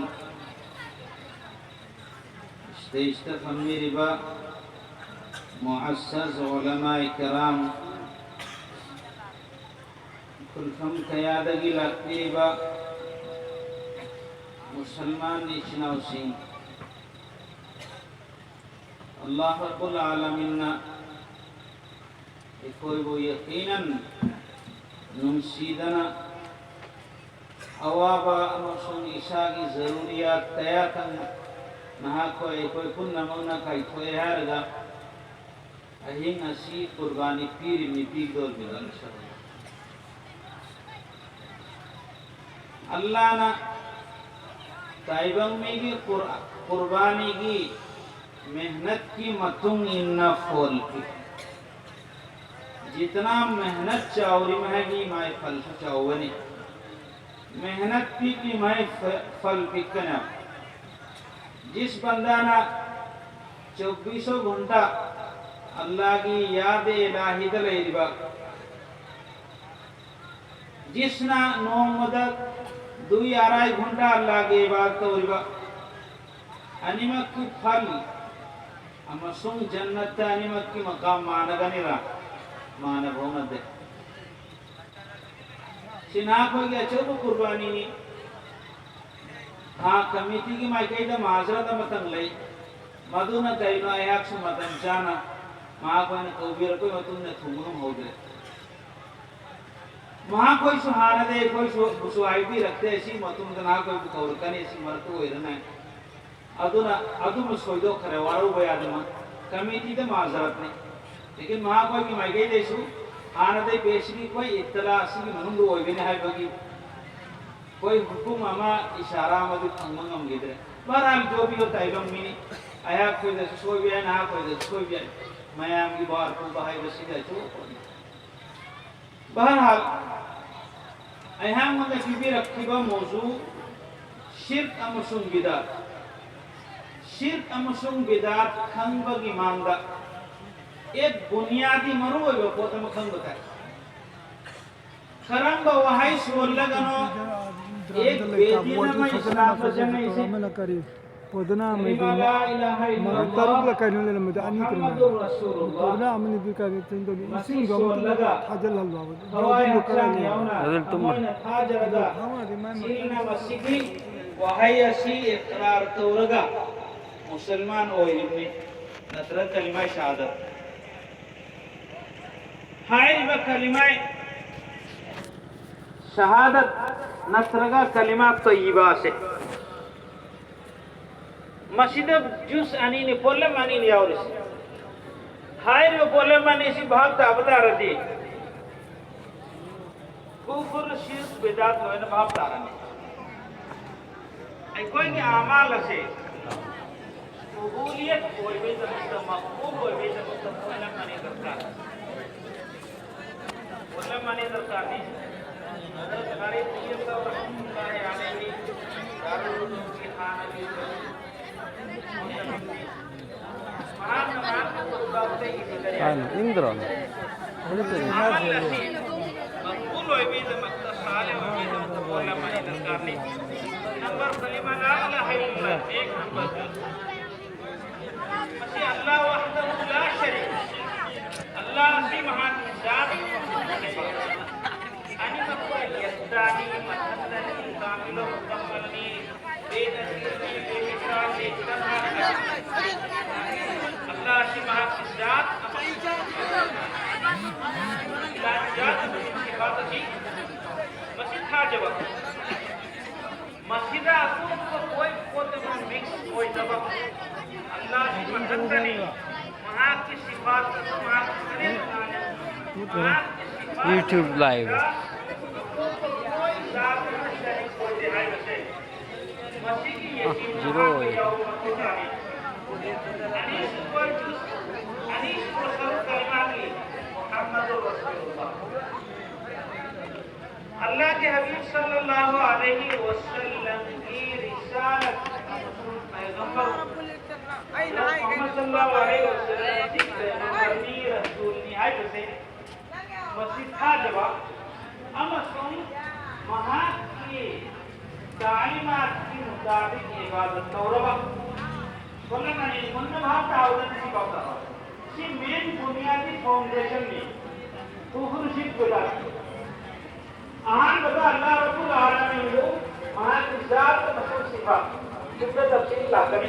stage ꯇ ꯐꯝꯕꯤꯔꯤꯕ معزز علماء كرام, ꯈꯨꯜꯐꯝ ꯀꯌꯥꯗꯒꯤ ꯂꯥꯛꯄꯤꯔꯤꯕ ꯃꯨꯁꯜꯃꯥꯟ ꯏꯆꯤꯟ ꯏꯅꯥꯎꯁꯤꯡ, ꯑꯜꯂꯥꯍ ꯔꯕꯨꯜ ꯂꯥꯂꯃꯤꯟꯅ ꯑꯩꯈꯣꯏꯕꯨ ꯌꯀꯤꯅꯟ ꯅꯨꯡꯁꯤꯗꯅ ꯑꯋꯥꯕ ꯑꯃꯁꯨꯡ ꯏꯁꯥꯒꯤ ꯖꯔꯨꯔꯤꯌꯥꯠ ꯀꯌꯥ ꯊꯪꯅ ꯅꯍꯥꯛꯈꯣꯏ ꯑꯩꯈꯣꯏ ꯄꯨꯝꯅꯃꯛꯅ ꯀꯥꯏꯊꯣꯛꯑꯦ ꯍꯥꯏꯔꯒ ꯑꯍꯤꯡ ꯑꯁꯤ ꯀꯨꯔꯕꯥꯅꯤ ꯄꯤꯔꯤꯕꯅꯤ, ꯄꯤꯒꯗꯧꯔꯤꯕꯅꯤ꯫ ꯑꯜꯂꯥꯅ ꯇꯥꯏꯕꯪ ꯃꯤꯒꯤ ꯀꯨꯔ-, ꯀꯨꯔꯕꯥꯅꯤꯒꯤ ꯃꯦꯍꯅꯠꯀꯤ ꯃꯇꯨꯡ ꯏꯟꯅ ꯐꯣꯜ ꯄꯤ꯫ जितना मेहनत ꯆꯥꯎꯔꯤ ꯃꯍꯩꯒꯤ ꯃꯥꯏ ꯐꯜꯁꯨ ꯆꯥꯎꯒꯅꯤ꯫ मेहनत ꯄꯤꯛꯂꯤ ꯃꯍꯩ ꯐ-, ꯐꯜ ꯄꯤꯛꯀꯅꯤ꯫ जिस बंदा ना चौबीसों घंटा अल्लाह की याद इलाही दा लेरिबा, जिसना नोमदा दुई अढ़ाई घंटा अल्लाह की इबादत तौरिबा, अनिमक की फल अमसुंग जन्नत अनिमक की मकाम मानगनिरा, मानगोनदे। ꯁꯤ ꯅꯍꯥꯛꯈꯣꯏꯒꯤ ꯑꯆꯧꯕ ꯀꯨꯔꯕꯥꯅꯤꯅꯤ꯫ ꯍꯥ, ꯀꯃꯤꯇꯤꯒꯤ ꯃꯥꯏꯀꯩꯗ ꯃꯥꯖꯔꯠ ꯑꯃꯇꯪ ꯂꯩ꯫ ꯃꯗꯨꯅ ꯀꯔꯤꯅꯣ, ꯑꯩꯍꯥꯛꯁꯨ ꯃꯇꯝ ꯆꯥꯅ ꯃꯍꯥꯛ ꯑꯣꯏꯅ ꯀꯧꯕꯤꯔꯛꯄꯒꯤ ꯃꯇꯨꯡ ꯏꯟꯅ ꯊꯨꯡꯕ ꯉꯝꯍꯧꯗ꯭ꯔꯦ꯫ ꯃꯍꯥꯛꯈꯣꯏꯁꯨ ꯍꯥꯟꯅꯗꯤ ꯑꯩꯈꯣꯏꯁꯨ ꯕꯨꯁꯨ ꯍꯥꯏꯕꯤꯔꯛꯇꯦ, ꯁꯤ ꯃꯇꯨꯡꯗ ꯅꯍꯥꯛꯈꯣꯏꯕꯨ ꯀꯧꯔꯛꯀꯅꯤ, ꯁꯤ ꯃꯔꯛꯇ ꯑꯣꯏꯔꯅꯤ꯫ ꯑꯗꯨꯅ ꯑꯗꯨꯃ ꯁꯣꯏꯗꯣꯛꯈ꯭ꯔꯦ, ꯋꯥꯔꯧꯕ ꯌꯥꯗꯅ꯫ ꯀꯃꯤꯇꯤꯗ ꯃꯥꯖꯔꯠꯅꯤ꯫ ꯂꯦꯀꯤꯟ ꯃꯍꯥꯛꯈꯣꯏꯒꯤ ꯃꯥꯏꯀꯩꯗꯩꯁꯨ ꯍꯥꯟꯅꯗꯩ ꯄꯦꯁꯤꯐꯤꯛ ꯑꯩꯈꯣꯏ ꯏꯠꯇꯂꯥ ꯑꯁꯤꯒꯤ ꯃꯅꯨꯡꯗ ꯑꯣꯏꯒꯅꯤ ꯍꯥꯏꯕꯒꯤ ꯑꯩꯈꯣꯏ ꯍꯨꯀꯨꯝ ꯑꯃ, ꯏꯁꯥꯔꯥ ꯑꯃꯗꯤ ꯐꯪꯕ ꯉꯝꯈꯤꯗ꯭ꯔꯦ꯫ ꯕꯍꯔꯍꯥꯜ, ꯖꯣ ꯚꯤ ꯍꯣ, ꯇꯥꯏꯕꯪ ꯃꯤꯅꯤ꯫ ꯑꯩꯍꯥꯛꯈꯣꯏꯗꯁꯨ ꯁꯣꯏꯕ ꯌꯥꯏ, ꯅꯍꯥꯛꯈꯣꯏꯗꯁꯨ ꯁꯣꯏꯕ ꯌꯥꯏ꯫ ꯃꯌꯥꯝꯒꯤ ꯕꯥꯔ ꯄꯨꯕ ꯍꯥꯏꯕꯁꯤꯗ ꯑꯆꯧꯕꯅꯤ꯫ ꯕꯍꯔꯍꯥꯜ, ꯑꯩꯍꯥꯛꯉꯣꯟꯗ ꯄꯤꯕꯤꯔꯛꯈꯤꯕ ꯃꯣꯖꯨ, ꯁꯤꯔꯛ ꯑꯃꯁꯨꯡ ꯕꯤꯗꯥꯠ꯫ ꯁꯤꯔꯛ ꯑꯃꯁꯨꯡ ꯕꯤꯗꯥꯠ ꯈꯪꯕꯒꯤ ꯃꯥꯡꯗ ꯑꯦꯛ ꯕꯨꯅꯤꯌꯥꯗꯤ ꯃꯔꯨꯑꯣꯏꯕ ꯄꯣꯠ ꯑꯃ ꯈꯪꯕ ꯇꯥꯏ꯫ ꯀꯔꯝꯕ ꯋꯥꯍꯩ ꯁꯣꯜꯂꯒꯅꯣ ꯑꯦꯛ ꯕꯦꯗꯤꯟ ꯑꯃ ꯏꯁꯂꯥꯝꯗ ꯆꯪꯉꯛꯏꯁꯦ? ꯑꯣꯏꯗꯅ ꯀꯔꯤ ꯃꯔꯤ ꯇꯔꯨꯛꯂ ꯀꯩꯅꯣ ꯂꯩꯔꯝꯕꯗꯣ ꯑꯅꯤ ꯀꯔꯤꯅꯣ? ꯃꯨꯍꯝꯃꯗꯨꯔ ꯔꯁꯨꯂꯨꯜꯂꯥꯍ꯫ ꯇꯧꯗꯅ ꯑꯃꯅꯤꯗꯤ ꯀꯔꯤ ꯇꯧꯗꯣꯏꯅꯣ? ꯃꯁꯤ ꯏꯁꯤꯡꯗꯣ ꯑꯃꯨꯛꯇ ꯁꯣꯜꯂꯒ ꯊꯥꯖꯤꯜꯍꯜꯂꯣ ꯍꯥꯏꯕ꯫ ꯊꯋꯥꯏ ꯍꯛꯆꯥꯡ ꯌꯥꯎꯅ ꯑꯗꯨꯗꯤ ꯇꯨꯝꯃꯣ꯫ ꯊꯃꯣꯏꯅ ꯊꯥꯖꯔꯒ ꯊꯥꯖꯤꯜꯂꯣ꯫ ꯁꯤꯅ ꯃꯁꯤꯒꯤ ꯋꯥꯍꯩ ꯑꯁꯤ ꯏꯛꯔꯥꯔ ꯇꯧꯔꯒ ꯃꯨꯁꯜꯃꯥꯟ ꯑꯣꯏꯔꯤꯕꯅꯤ, ꯅꯠꯇ꯭ꯔꯒ ꯀꯂꯤꯃꯥ ꯁꯍꯥꯗꯠ꯫ ꯍꯥꯏꯔꯤꯕ ꯀꯂꯤꯃꯥ ꯁꯍꯥꯗꯠ ꯅꯠꯇ꯭ꯔꯒ ꯀꯂꯤꯃꯥ ꯇꯣꯌꯤꯕꯥ ꯑꯁꯦ ꯃꯁꯤꯗ ꯖꯨꯁ ꯑꯅꯤꯅꯤ, ꯄꯣꯠꯂꯝ ꯑꯅꯤꯅꯤ ꯌꯥꯎꯔꯤꯁꯤ꯫ ꯍꯥꯏꯔꯤꯕ ꯄꯣꯠꯂꯝ ꯑꯅꯤꯁꯤ ꯚꯥꯞ ꯇꯥꯕ ꯇꯥꯔꯗꯤ ꯀꯨꯐꯨꯔ, ꯁꯤꯔꯛ, ꯕꯤꯗꯥꯠ ꯂꯣꯏꯅ ꯚꯥꯞ ꯇꯥꯔꯅꯤ꯫ ꯑꯩꯈꯣꯏꯒꯤ ꯑꯃꯥꯜ ꯑꯁꯦ ꯀꯕꯨꯂꯤꯌꯠ ꯑꯣꯏꯕꯒꯤꯗꯃꯛꯇ, ꯃꯛꯕꯨꯜ ꯑꯣꯏꯕꯒꯤꯗꯃꯛꯇ ꯄꯣꯠꯂꯝ ꯑꯅꯤ ꯗꯔꯀꯥꯔ꯫ ꯄꯣꯠꯂꯝ ꯑꯅꯤ ꯗꯔꯀꯥꯔꯅꯤ꯫ ꯍꯖꯔꯠ ꯈꯥꯂꯤꯗ ꯕꯤꯟ ꯌꯥꯁꯤꯔ ꯔꯍꯃꯇꯨꯜꯂꯥꯍꯤ ꯑꯂꯩꯍꯤ ꯗꯥꯔꯨꯜ ꯎꯂꯨꯝꯒꯤ ꯍꯥꯟꯅꯒꯤ ꯃꯍꯥꯛꯅ ꯃꯍꯥꯛꯀꯤ ꯈꯨꯠꯕꯥꯛꯇ ꯏꯕꯤꯕꯅꯤ꯫ ꯍꯥꯟꯅ ꯏꯪꯗ꯭ꯔꯣ? ꯑꯃꯥꯜ ꯑꯁꯤ ꯃꯛꯕꯨꯜ ꯑꯣꯏꯕꯒꯤꯗꯃꯛꯇ, ꯁꯥꯂꯤꯍ ꯑꯣꯏꯕꯒꯤꯗꯃꯛꯇ ꯄꯣꯠꯂꯝ ꯑꯅꯤ ꯗꯔꯀꯥꯔꯅꯤ꯫ ꯅꯝꯕꯔ ꯀꯂꯤꯃꯥ ꯂꯥ ꯏꯂꯥꯍ ꯏꯜꯂꯜꯂꯥꯍ, ꯅꯦꯛ ꯅꯝꯕꯔ ꯖꯨꯁ꯫ ꯃꯁꯤ ꯑꯜꯂꯥꯍ ꯋꯥꯍꯗꯍꯨ ꯂꯥ ꯁꯔꯤꯀ ꯂꯥꯍꯨ꯫ ꯑꯜꯂꯥꯍ ꯑꯁꯤ ꯃꯍꯥꯛꯀꯤ ꯖꯥꯠ ꯑꯃꯈꯛꯇꯅꯦꯕ꯫ ꯑꯅꯤꯃꯛ ꯌꯛꯇꯥꯅꯤ, ꯃꯊꯟꯇꯅꯤ, ꯀꯥꯃꯤꯂꯣ ꯃꯨꯀꯝꯃꯜꯅꯤ꯫ ꯕꯦꯅꯖꯤꯔꯅꯤ, ꯕꯦꯃꯤꯁꯥꯜꯅꯤ, ꯇꯟꯍꯥꯅꯤ꯫ ꯑꯜꯂꯥꯍ ꯑꯁꯤ ꯃꯍꯥꯛꯀꯤ ꯖꯥꯠ ꯑꯃꯈꯛꯇꯅꯤ꯫ ꯖꯥꯠ ꯑꯃꯒꯤ ꯁꯤꯐꯥꯠ ꯃꯁꯤ ꯊꯥꯖꯕ꯫ ꯃꯁꯤꯗ ꯑꯇꯣꯞꯄ ꯄꯣꯠ ꯄꯣꯠ ꯑꯃ ꯃꯤꯛꯁ ꯑꯣꯏꯗꯕ꯫ ꯑꯜꯂꯥꯍꯁꯤ ꯃꯊꯟꯇꯅꯤ꯫ ꯃꯍꯥꯛꯀꯤ ꯁꯤꯐꯥꯠ ꯑꯗꯨ ꯃꯍꯥꯛ ꯈꯛꯇꯅꯤ꯫ ꯃꯍꯥꯛꯀꯤ ꯁꯤꯐꯥꯠ YouTube live꯫ ꯑꯇꯣꯞꯄ ꯃꯣꯏ ꯖꯥꯠ ꯑꯃ ꯁꯔꯤꯛ ꯑꯣꯏꯗꯦ ꯍꯥꯏꯕꯁꯦ꯫ ꯃꯁꯤꯒꯤ ꯌꯦꯡꯊꯤꯕ ꯖꯤꯔꯣ ꯑꯣꯏ꯫ ꯌꯥꯎꯕ ꯃꯊꯧ ꯇꯥꯏ꯫ ꯑꯅꯤꯁꯨꯕ ꯖꯨꯖ, ꯑꯅꯤꯁꯨꯕ ꯁꯔꯨꯛ ꯀꯂꯤꯃꯥꯒꯤ ꯃꯨꯍꯝꯃꯗꯨꯔ ꯔꯁꯨꯂꯨꯜꯂꯥꯍ꯫ ꯑꯜꯂꯥꯍꯒꯤ ꯍꯕꯤꯕ ꯁꯜꯂꯜꯂꯥꯍꯨ ꯑꯂꯩꯍꯤ ꯋꯁꯜꯂꯝꯒꯤ ꯔꯤꯁꯥꯂꯠ ꯑꯃꯁꯨꯡ ꯄꯩꯒꯝꯕꯔ ꯃꯨꯍꯝꯃꯗ ꯁꯜꯂꯜꯂꯥꯍꯨ ꯑꯂꯩꯍꯤ ꯋꯁꯜꯂꯝꯒꯤ ꯄꯩꯒꯝꯕꯔꯅꯤ, ꯔꯁꯨꯜꯅꯤ ꯍꯥꯏꯕꯁꯦ ꯃꯁꯤ ꯊꯥꯖꯕ ꯑꯃꯁꯨꯡ ꯃꯍꯥꯛꯀꯤ ꯇꯥꯂꯤꯃꯥꯠꯀꯤ ꯃꯨꯇꯥꯕꯤꯛ ꯏꯕꯥꯗꯠ ꯇꯧꯔꯕ꯫ ꯁꯣꯂꯦꯃꯥꯅꯤ ꯃꯨꯟꯅ ꯚꯥꯞ ꯇꯥꯍꯧꯗꯅ ꯁꯤ ꯄꯥꯎꯇꯥꯛ꯫ ꯁꯤ ꯃꯦꯟ ꯕꯨꯅꯤꯌꯥꯗꯤ ꯐꯥꯎꯟꯗꯦꯁꯟꯅꯤ꯫ ꯀꯨꯐꯨꯔ ꯁꯤꯔꯛ ꯕꯤꯗꯥꯠ꯫ ꯑꯍꯥꯟꯕꯗ ꯑꯜꯂꯥꯍ ꯔꯕꯨꯜ ꯑꯥꯂꯃꯤꯟꯕꯨ ꯃꯍꯥꯛꯀꯤ ꯖꯥꯠ ꯑꯃꯁꯨꯡ ꯁꯤꯐꯥꯠ ꯁꯤꯗ ꯇꯐꯁꯤꯜ ꯂꯥꯛꯀꯅꯤ꯫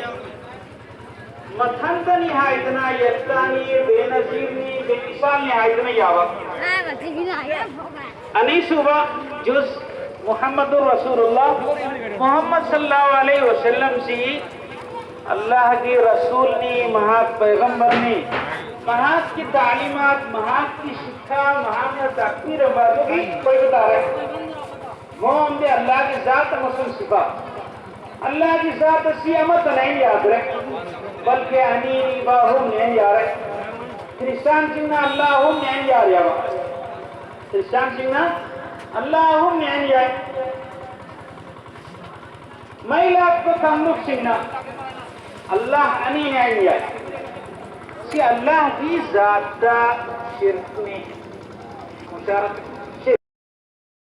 ꯃꯊꯟꯇꯅꯤ ꯍꯥꯏꯗꯅ, ꯌꯦꯛꯇꯥꯅꯤ, ꯕꯦꯅꯖꯤꯔꯅꯤ, ꯕꯦꯃꯤꯁꯥꯜꯅꯤ ꯍꯥꯏꯗꯅ ꯌꯥꯕ꯫ ꯑꯅꯤꯁꯨꯕ ꯖꯨꯖ ꯃꯨꯍꯝꯃꯗꯨꯔ ꯔꯁꯨꯂꯨꯜꯂꯥꯍ, ꯃꯨꯍꯝꯃꯗ ꯁꯜꯂꯜꯂꯥꯍꯨ ꯑꯂꯩꯍꯤ ꯋꯁꯜꯂꯝꯁꯤ ꯑꯜꯂꯥꯍꯒꯤ ꯔꯁꯨꯜꯅꯤ, ꯃꯍꯥꯛ ꯄꯩꯒꯝꯕꯔꯅꯤ꯫ ꯃꯍꯥꯛꯀꯤ ꯇꯥꯂꯤꯃꯥꯠ, ꯃꯍꯥꯛꯀꯤ ꯁꯤꯛꯈꯥ, ꯃꯍꯥꯛꯅ ꯇꯥꯛꯄꯤꯔꯝꯕ ꯑꯗꯨꯒꯤ ꯑꯣꯏꯕ ꯇꯥꯔꯦ꯫ ꯃꯑꯣꯡꯗꯤ ꯑꯜꯂꯥꯍꯒꯤ ꯖꯥꯠ ꯑꯃꯁꯨꯡ ꯁꯤꯐꯥꯠ꯫ ꯑꯜꯂꯥꯍꯒꯤ ꯖꯥꯠ ꯑꯁꯤ ꯑꯃꯠꯇꯅ ꯍꯦꯟ ꯌꯥꯗ꯭ꯔꯦ, ꯕꯜꯀꯤ ꯑꯅꯤꯅꯤ ꯕꯥ ꯑꯍꯨꯝꯅ ꯍꯦꯟ ꯌꯥꯔꯦ꯫ ꯈ꯭ꯔꯤꯁꯇꯥꯟꯁꯤꯡꯅ ꯑꯜꯂꯥꯍ ꯑꯍꯨꯝꯅ ꯍꯦꯟ ꯌꯥꯔꯦꯕ꯫ ꯈ꯭ꯔꯤꯁꯇꯥꯟꯁꯤꯡꯅ ꯑꯜꯂꯥꯍ ꯑꯍꯨꯝꯅ ꯍꯦꯟ ꯌꯥꯏ꯫ ꯃꯩ ꯂꯥꯛꯄ ꯀꯥꯡꯂꯨꯞꯁꯤꯡꯅ ꯑꯜꯂꯥꯍ ꯑꯅꯤꯅ ꯍꯦꯟ ꯌꯥꯏ꯫ ꯁꯤ ꯑꯜꯂꯥꯍꯒꯤ ꯖꯥꯠꯇ ꯁꯤꯔꯛꯅꯤ꯫ ꯃꯨꯁꯥꯔꯛ